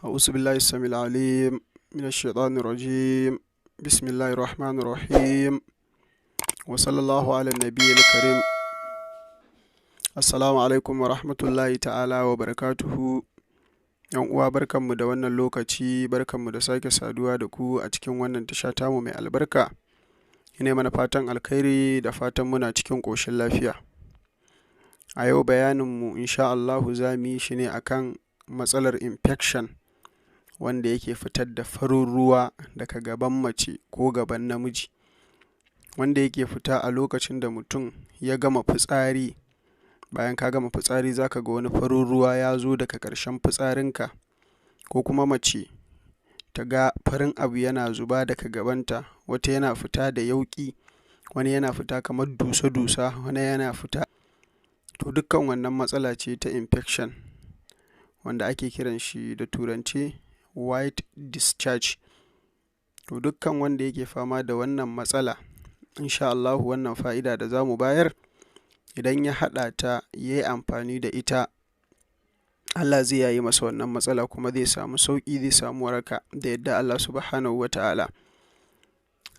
أعوذ بالله السميع العليم من الشيطان الرجيم. بسم الله الرحمن الرحيم، وصلى الله على النبي الكريم. السلام عليكم ورحمة الله تعالى وبركاته. ‘Yan uwa, barkanmu da wannan lokaci, barkanmu da sake saduwa da ku a cikin wannan tasha tamu mai albarka. Ina mana fatan alkhairi da fatan muna cikin ƙoshin lafiya. A yau bayaninmu, insha Allahu, za mu yi shi ne akan matsalar infection wanda yake fitar da farin ruwa daga gaban mace ko gaban namiji, wanda yake fita a lokacin da mutum ya gama fitsari. Bayan ka gama fitsari, za ka ga wani farin ruwa ya zo daga ƙarshen fitsarinka, ko kuma mace ta ga farin abu yana zuba daga gabanta. Wata yana fita da yauƙi, wani yana fita kamar dusa-dusa, wani yana fita. To, dukkan wannan matsala ce ta infection wanda ake kiran shi da Turance white discharge. To, dukkan wanda yake fama da wannan matsala, insha Allahu, wannan fa'ida da za mu bayar, idan ya haɗa ta ya yi amfani da ita, Allah zai yaye masa wannan matsala, kuma zai samu sauƙi, zai samu waraka da yardar Allah Subhanahu wa Ta'ala.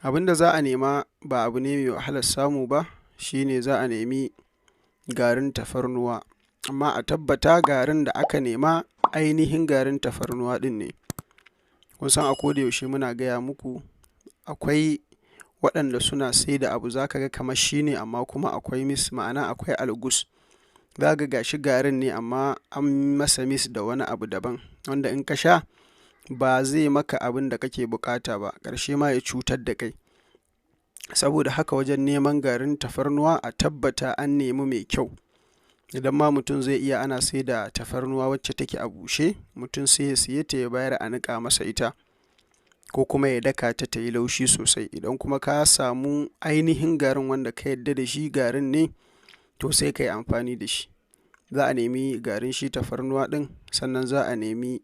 Abin da za a nema ba abu ne mai wahalar samu ba, shi ne za a nemi garin tafarnuwa, amma a tabbata garin da aka nema ainihin garin tafarnuwa ɗin ne. Kun san a koda yaushe muna gaya muku, akwai waɗanda suna saida abu, za ka ga kamar shi ne, amma kuma akwai mix, ma'ana akwai algus. Za ka ga gashi garin ne, amma an masa mix da wani abu daban, wanda in ka sha ba zai maka abin da kake buƙata ba, ƙarshe ma ya cutar da kai. Saboda haka, wajen neman garin tafarnuwa, a tabbata an nemi mai kyau. Idan ma mutum zai iya, ana saida tafarnuwa wacce take a bushe, mutum sai ya siye ta, ya bayar a niƙa masa ita, ko kuma ya daka ta ta yi laushi sosai. Idan kuma ka samu ainihin garin wanda ka yarda da shi garin ne, to sai ka yi amfani da shi. Za a nemi garin shi tafarnuwa ɗin, sannan za a nemi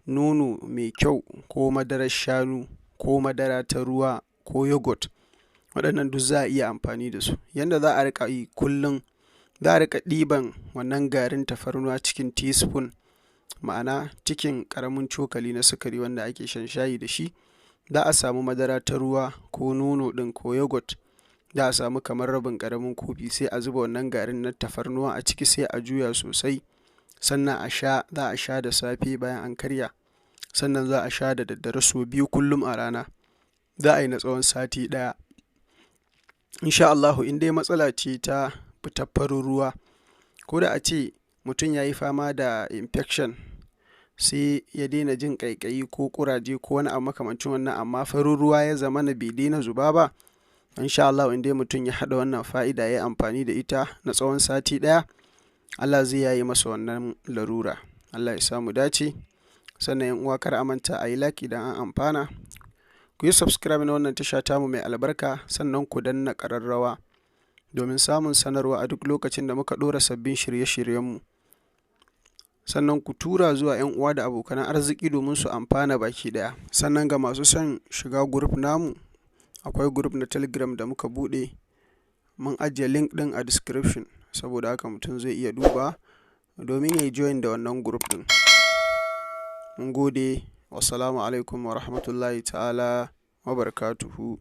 nono mai kyau, ko madarar shanu, ko madara ta ruwa, ko yoghurt. Waɗannan duk za a iya amfani da su. Yanda za a riƙa yi kullum, za a riƙa ɗiban wannan garin tafarnuwa cikin teaspoon, ma'ana cikin ƙaramin cokali na sukari wanda ake shan shayi da shi. Za a samu madara ta ruwa, ko nono ɗin, ko yoghurt, za a samu kamar rabin ƙaramin kofi, sai a zuba wannan garin na tafarnuwa a ciki, sai a juya sosai, sannan a sha. Za a sha da safe bayan an karya, sannan za a sha da daddare, sau biyu kullum a rana. Za a yi na tsawon sati ɗaya. Insha Allahu, in dai matsala ce ta fitar farin ruwa, ko da a ce mutum ya yi fama da infection sai ya daina jin ƙaiƙayi ko ƙuraje ko wani abu makamancin wannan, amma farin ruwa ya zamana bai daina zuba ba, insha Allahu, in dai mutum ya haɗa wannan fa'ida ya yi amfani da ita na tsawon sati ɗaya, Allah zai yaye masa wannan larura. Allah ya sa mu dace. Sannan ‘yan uwa, kar a manta a yi like idan an amfana, ku yi subscribe na wannan tasha tamu mai albarka, sannan ku danna ƙararrawa domin samun sanarwa a duk lokacin da muka ɗora sabbin shirye-shiryenmu, sannan ku tura zuwa ‘yan uwa da abokan arziki domin su amfana baki ɗaya. Sannan ga masu son shiga group namu, akwai group na Telegram da muka buɗe, mun ajiye link ɗin a description. Saboda haka, mutum zai iya duba domin ya yi join da wannan group ɗin. Mun gode. Wassalamu alaikum wa rahmatullahi ta'ala wa barakatuhu.